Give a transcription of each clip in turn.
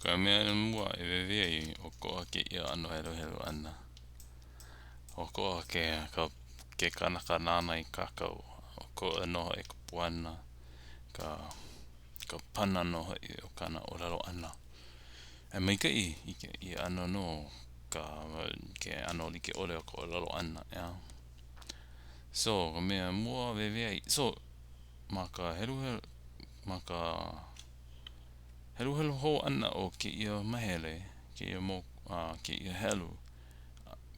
Ka mea mua e wewe ai ʻokoʻa kēia ʻano heluhelu ʻana. ʻOkoʻa ke ka ke kanaka nāna i kākau. ʻOkoʻa nō hoʻi ka puana, ka ka pana nō hoʻi o kāna ʻōlelo ʻana. E maikaʻi i kēia ʻano nō ka ke ʻano like ʻole o ka ʻōlelo ʻana, ʻeā? So, ka mea mua wewe ai. So, ma ka heluhelu, ma ka heluhelu hou ʻana o kēia mahele, kēia mo, a, kēia helu,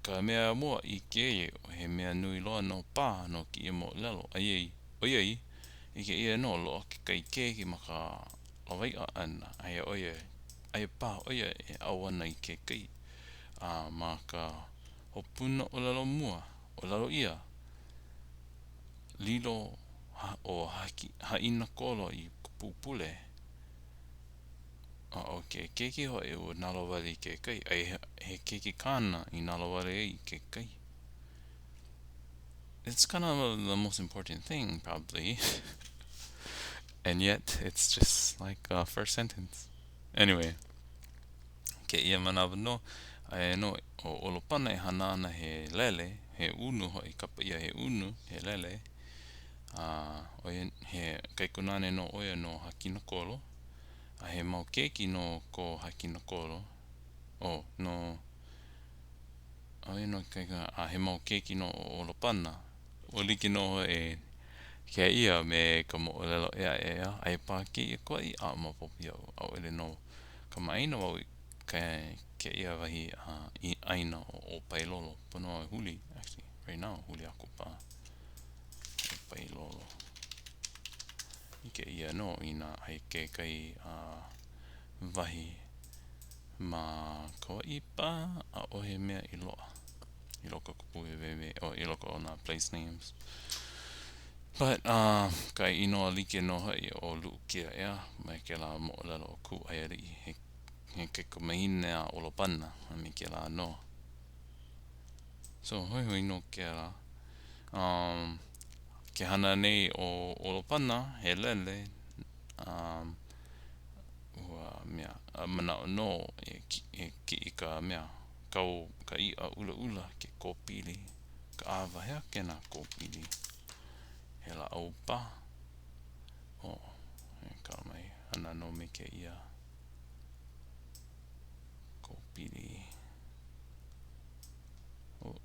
ka mea mua i ʻike he mea nui loa nō paha no kēia moʻolelo, ʻoiai, ʻoiai, ʻike ʻia nō loaʻa kekahi keiki ma ka lawaiʻa ʻana, aia ʻo ia, aia paha ʻo ia e ʻau ana i ke kai. A ma ka hopuna ʻōlelo mua, ʻōlelo ʻia, lilo ʻo Haʻinakolo i ka pūpule, a ʻo ke keiki hoʻi ua nalowale i ke kai, a he keiki kāna i nalowale ai i ke kai. It's kind of the most important thing, probably. And yet, it's just like a first sentence. Anyway, kēia manawa nō, aia nō ʻo ʻOlopana e hana ana he lele, he unu hoʻi, kapa ʻia he unu, he lele, a ʻo ia, he kaikunāne nō ʻo ia no Hakinakolo, a he mau keiki nō ko Hakinakolo, oh, no, ʻo ia nō ke kaika, a he mau keiki nō o ʻOlopana. Ua like nō hoʻi kēia me ka moʻolelo ʻē aʻe ʻeā, aia paha kēia Kauaʻi a maopopo iaʻu, ʻaʻole nō kamaʻāina wau i kēia wahi i ʻāina o ʻŌpaelolo. Pono au e huli, actually, right now, huli aku paha ʻŌpaelolo. ʻIke ʻia nō inā aia kekahi wahi ma Kauaʻi paha, ʻaʻohe mea i loaʻa i loko o ka pūʻiwewe, oh, i loko o nā place names. But, uh, ka inoa like nō hoʻi ʻo Luʻukia, ʻeā, mai kēlā moʻolelo o Kūʻaialiʻi, he, he kaikamahine a ʻOlopana, a me kēlā nō. So, hoihoi nō kēlā. Um, ke hana nei ʻo ʻOlopana, he lele, um, ua mea, a manaʻo nō e, e kiʻi ka mea, kau ka iʻa ʻulaʻula, ke kōpili, ka ʻawa, he aha kēnā kōpili? He lāʻau paha? Oh, e kala mai ana nō me kēia kōpili. Oh,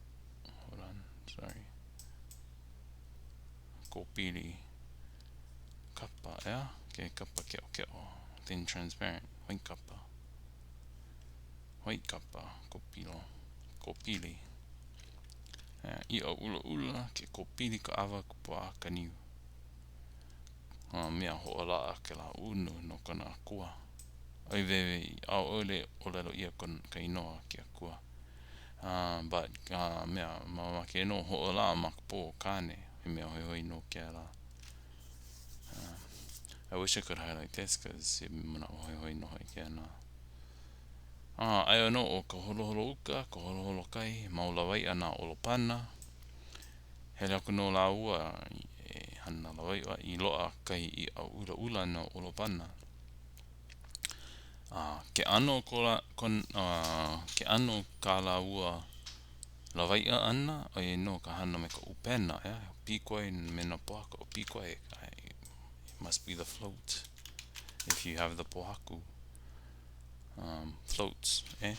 hold on, sorry. Kōpili kapa, ʻeā? Ke kapa keʻokeʻo, thin transparent, white kapa. White kapa, kōpilo, kōpili. Iʻa ʻulaʻula, ke kōpili ka ʻawa ka puaʻa ka niu. A mea hoʻolaʻa kēlā unu no kona akua. ʻOi wewe, ʻaʻole ʻōlelo ʻia ka inoa ke akua. Uh, but ka mea, mamake nō hoʻolaʻa ma ka pō kāne. He mea hoihoi nō kēlā. Uh, I wish I could highlight this because he manaʻo hoihoi nō hoʻi kēnā. A, aia nō ʻo ka holoholo uka, ka holoholo kai, mau lawaiʻa na ʻOlopana. Hele aku nō lāua e hana lawaiʻa i loaʻa kahi iʻa ʻulaʻula no ʻOlopana. A, ke ʻano ko la, kon, a, ke ʻano kā lāua lawaiʻa ʻana, ʻo ia nō ka hana me ka ʻupena, ʻeā, pīkoi me nā pōhaku, ʻo pīkoi, it must be the float if you have the pōhaku. um, floats, eh?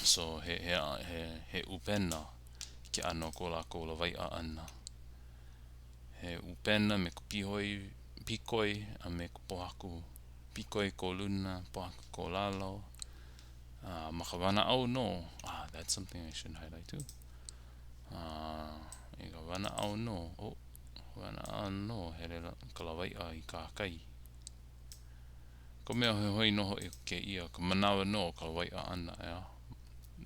So, he, he, he, he ʻupena ke ʻano o ko lākou lawaiʻa ʻana. He ʻupena me ka pihoi, pīkoi a me ka pōhaku. Pīkoi ko luna, pōhaku ko lalo. Uh, ma ka wanaʻao nō, ah, that's something I should highlight too. Uh, i ka wanaʻao nō, oh, wanaʻao nō, hele ka lawaiʻa i kahakai. Ka mea hoihoi nō hoʻi o kēia, ka manawa nō o ka lawaiʻa ʻana, ʻeā?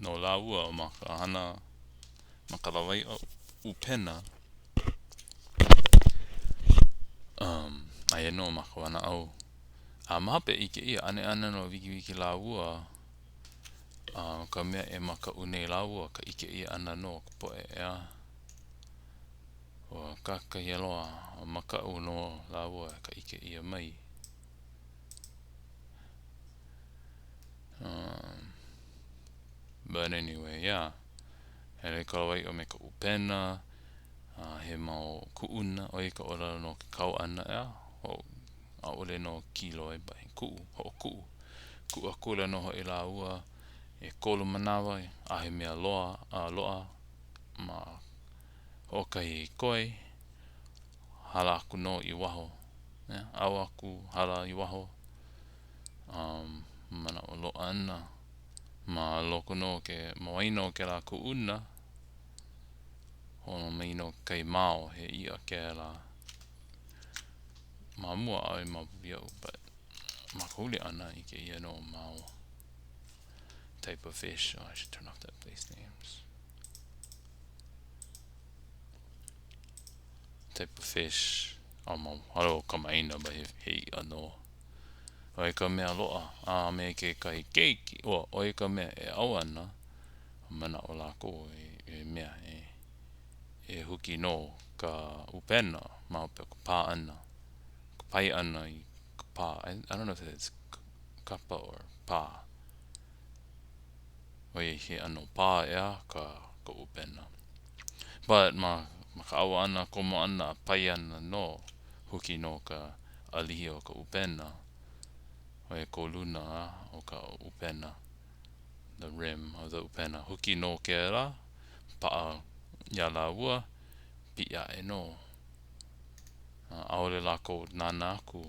No lāua ma ka hana, ma ka lawaiʻa ʻupena, um, aia nō ma ka wanaʻao. A ma hope ʻike ʻia, ʻaneʻane nō wikiwiki lāua, a ka mea e makaʻu nei lāua, ka ʻike ʻia ʻana nō o ka poʻe, ʻeā? Ua kakahiaka loa, a makaʻu nō lāua i ka ʻike ʻia mai. But anyway, yeah. Hele ka lawaiʻa me ka ʻupena, a he mau kuʻuna, ʻo ia ka ʻōlelo no ke kau ʻana, ʻeā? ʻAʻole no kīloi, but he kuʻu, hoʻokuʻu. Kuʻu akula nō hoʻi lāua ʻekolu manawa, ʻaʻohe mea loa, a loaʻa ma hoʻokahi i koe, hala aku nō i waho. Yeah, ʻau aku, hala i waho. Um, manaʻo loaʻa ana ma loko nō o ke, ma waena o kēlā kuʻuna, holo mai nō kekahi mao, he iʻa kēlā. Ma mua ʻaʻole maopopo iaʻu, but ma ka huli ʻana ʻike ʻia nō mao type of fish. Oh, I should turn off that place names. Type of fish. Oh, ma ʻaʻole wau kamaʻāina, but he, he iʻa nō. ʻO ia ka mea loaʻa a me kekahi keiki, ua, ʻo ia ka mea e ʻau ana, manaʻo lākou he mea e e huki nō ka ʻupena ma hope o ka pā ʻana, ka pae ʻana i ka pā. I, I don't know if it's kapa or pā. ʻOiai he ʻano pā ʻeā ka, ka ʻupena. But ma, ma ka ʻawa ʻana, komo ʻana, a pae ʻana nō, huki nō ka ʻalihi o ka ʻupena. ʻO ia ko luna o ka ʻupena. The rim of the ʻupena. Huki nō kēlā, paʻa iā lāua, piʻi aʻe nō. ʻAʻole lākou nānā aku.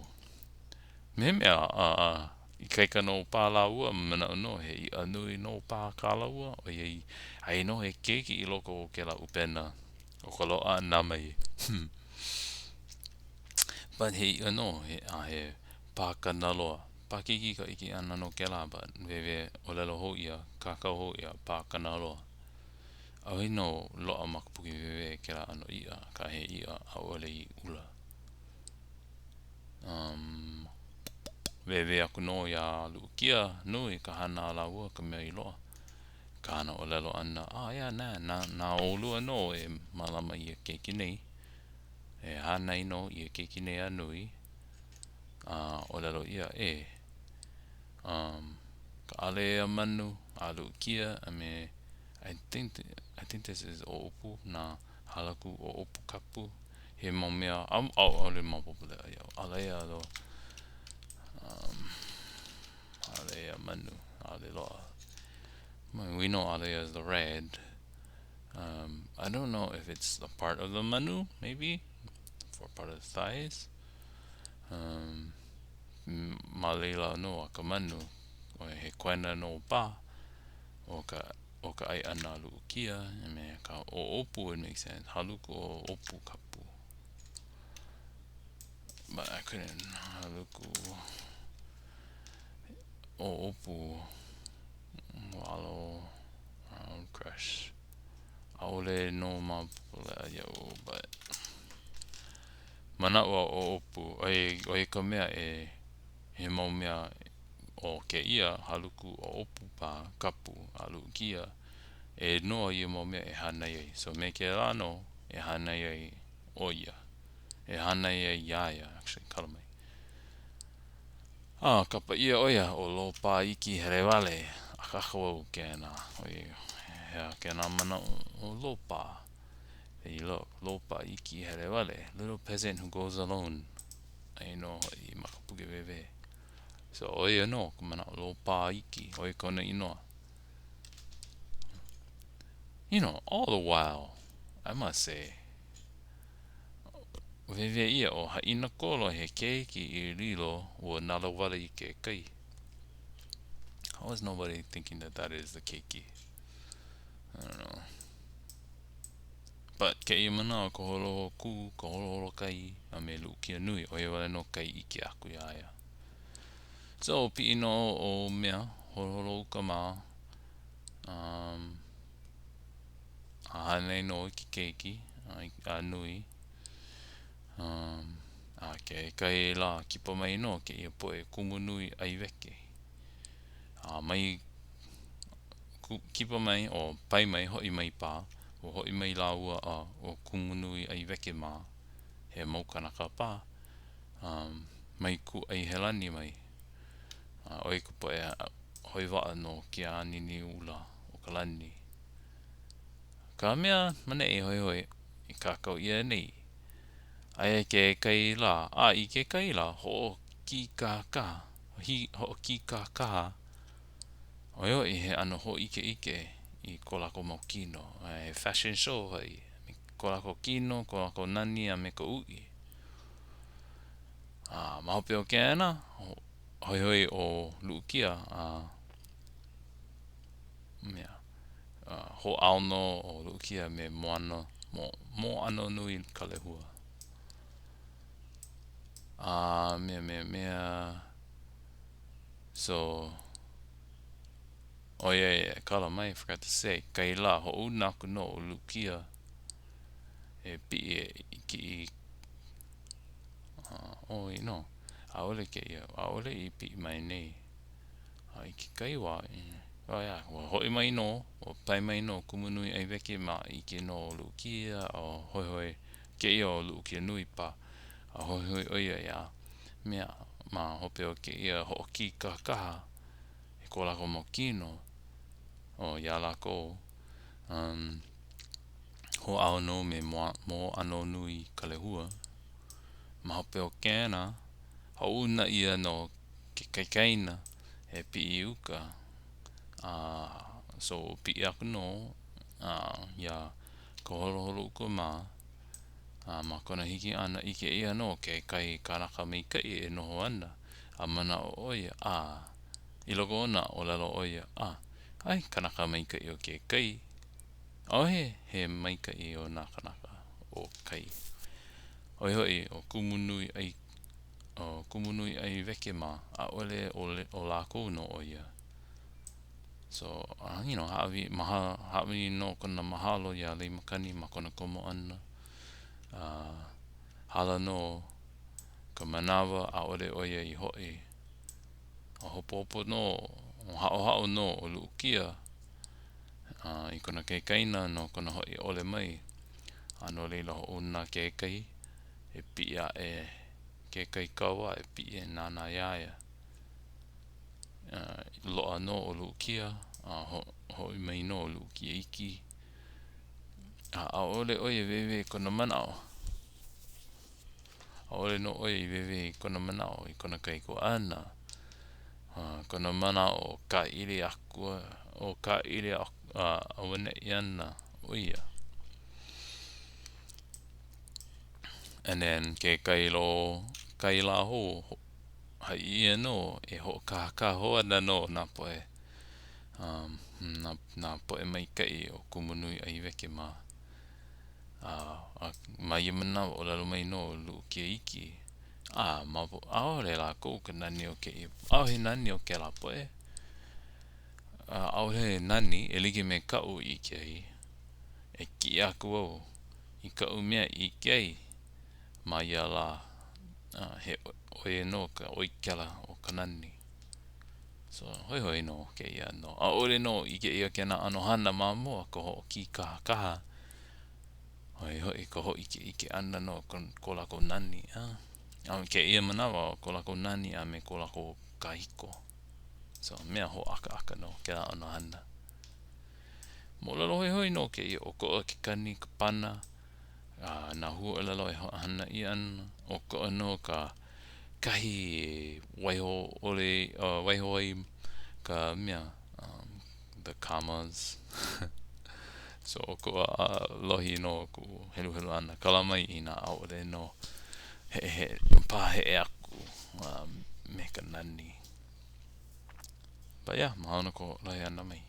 Me he mea a ikaika nō paha lāua, manaʻo nō he iʻa nui nō paha kā lāua, ʻoiai aia nō he keiki i loko o kēlā ʻupena o ka loaʻa ʻana mai. But he iʻa nō, a he pākana loa. Paʻakikī ka ʻike ʻana no kēlā, but wēwē ʻōlelo hou ʻia, kākau hou ʻia, pākana loa. ʻAʻohe nō loaʻa ma ka puke wēwē kēlā ʻano iʻa, akā he iʻa ʻaʻole i ʻula. Um, wēwē aku nō iā Luʻukia, nui ka hana a lāua ka mea i loaʻa. Kāna ʻōlelo ʻana, ah, yeah, na, na, na ʻolua nō e mālama i ia keiki nei. E hānai nō ia keiki nei a nui. A ʻōlelo ʻia, e, um, ka ʻalea manu a Luʻukia a me, I think, I think this is ʻoʻopu, nā halaku ʻoʻopu kapu. He mau mea, ʻaʻole maopopo leʻa iaʻu. ʻAlea though, um, ʻalea manu, ʻaʻole loaʻa. We know ʻalea is the red. Um, I don't know if it's a part of the manu, maybe, for part of the thighs. Um, ma laila nō a ka manu, he koena nō paha o ka, o ka ʻai ʻana a Luʻukia, a me ka ʻoʻopu, it makes sense, haluku ʻoʻopu kapu. But I couldn't, haluku ʻoʻopu wallow round crush. ʻAʻole nō maopopo leʻa iaʻu, but manaʻo au ʻoʻopu, ʻo ia ka mea e he mau mea o kēia haluku ʻoʻopu paha kapu a Luʻukia e noa ia mau mea e hānai ai. So me kēlā nō e hānai ai ʻo ia. E hānai ai iā ia, actually, kala mai. A kapa ʻia ʻo ia ʻo Lōpāiki Helewale. Akāka wau kēnā. ʻOiai, he aha kēnā manaʻo ʻo Lōpā? There you look, Lōpāiki Helewale, little peasant who goes alone. Aia nō hoʻi ma ka puke wēwē. So, ʻo ia nō ka manaʻo Lōpāiki, ʻo ia kona inoa. You know, all the while, I must say, Wēwē ʻia ʻo Haʻinakolo he keiki i lilo ua nalowale i ke kai. How is nobody thinking that that is the keiki? I don't know. But kēia manawa ka holohokū, ka holoholo kai, a me Luʻukia nui, ʻo ia wale nō kai ʻike aku iā ia. So, piʻi nō ʻo mea, holoholo uka mā, um, A hānai nō i ke keiki a nui. Um, a kekahi lā, kipa mai nō kēia poʻe kumu nui ʻai weke. A mai kipa mai, o pae mai, hoʻi mai paha, ua hoʻi mai lāua a ʻo kumu nui ʻai weke mā, he mau kanaka paha, um, mai Kūʻaihelani mai. A ʻo ia ka poʻe hoe waʻa no Keāniniʻula. ka lani. Ka mea maneʻi hoihoi i kākau ʻia nei, aia kekahi lā, a i kekahi lā, hoʻokīkākā, hoʻokīkākā, ʻo ia hoʻi he ʻano hōʻikeʻike i ko lākou mau kino, he fashion show hoʻi, ko lākou kino, ko lākou nani a me ka uʻi. A ma hope o kēnā, hoihoi ʻo Luʻukia a mea, hoʻāo nō ʻo Luʻukia me Moana, Moananuikalehua. A mea, mea, mea, so, oh yeah, yeah, kala mai, forgot to say, kahi lā, hoʻouna aku nō ʻo Luʻukia e piʻi e kiʻi, uh, oh wait, no, ʻaʻole kēia, ʻaʻole i piʻi mai nei. A i kekahi wā, oh yeah, ua hoʻi mai nō, ua pae mai nō Kumunuiʻaiweke mā, ʻike nō ʻo Luʻukia, a hoihoi kēia ʻo Luʻukia nui paha, a hoihoi ʻo ia iā mea ma hope o kēia hoʻokīkākaha i ko lākou mau kino, o iā lākou, um, hoʻāo nō me Moananuikalehua. Ma hope o kēnā, hoʻouna ʻia nō ke kaikaina e piʻi i uka. A so piʻi aku nō a iā Kaholoholo-uka mā, a ma kona hiki ʻana, ʻike ʻia nō kekahi kanaka maikaʻi e noho ana, a manaʻo ʻo ia, a i loko ona, ʻōlelo ʻo ia, a, ʻae kanaka maikaʻi o ke kai. ʻAʻohe he maikaʻi o nā kanaka o kai. ʻO ia hoʻi, ʻo Kumunuiʻai, ʻo Kumunuiʻaiweke mā, ʻaʻole ʻo lākou nō ʻo ia. So, you know, hāʻawi, maha, hāʻawi nō kona mahalo iā Leimakani ma kona komo ʻana. A hala nō ka manawa, ʻaʻole ʻo ia i hoʻi. A hopohopo nō, haʻohaʻo nō ʻo Luʻukia i kona kaikaina no kona hoʻi ʻole mai. A no laila hoʻouna kekahi e piʻi aʻe kekahi kauā e piʻi e nānā iā ia. Loaʻa nō ʻo Luʻukia, a hoʻi mai nō ʻo Luʻukia iki. A ʻaʻole ʻo ia i wehewehe i kona manaʻo. ʻAʻole nō ʻo ia i wehewehe i kona manaʻo i kona kaikuaʻana. Kona manaʻo o kāʻili aku, o kāʻili auaneʻi ana ʻo ia. And then kekahi lō, kahi lā hou, haʻi ʻia nō e hoʻokahakaha hou ana nō nā poʻe um, nā, nā poʻe maikaʻi o Kumunuiʻaiweke mā. A, a ma ia manawa, ʻōlelo mai nō ʻo Luʻukia iki, a ma, ʻaʻole lākou ka nani o kēia, ʻaʻohe nani o kēlā poʻe. A ʻaʻohe nani e like me kaʻu i ʻike ai. E kiʻi aku au i kaʻu mea i ʻike ai ma ia lā, he ʻo ia nō ka ʻoi kela o ka nani. So, hoihoi nō kēia ʻano. ʻAʻole nō ʻike ʻia kēnā ʻano hana ma mua ka hoʻokīkākaha. ʻO ia hoʻi ka hōʻikeʻike ʻana no ko lākou nani, a a me kēia manawa, ko lākou nani a me ko lākou kāhiko. So, mea hōʻakaʻaka nō kēlā ʻano hana. Moʻolelo hoihoi nō kēia, ʻokoʻa ke kani, ka pana, a nā huaʻōlelo e hana ʻia ana, ʻokoʻa nō ka kahi e waiho ʻole, waiho ai ka mea, um, the commas. So, ʻokoʻa a lohi nō kuʻu heluhelu ʻana. Kala mai inā ʻaʻole nō heʻeheʻe, pāheʻe aku um, me ka nani. But yeah, mahalo no ka lohe ʻana mai.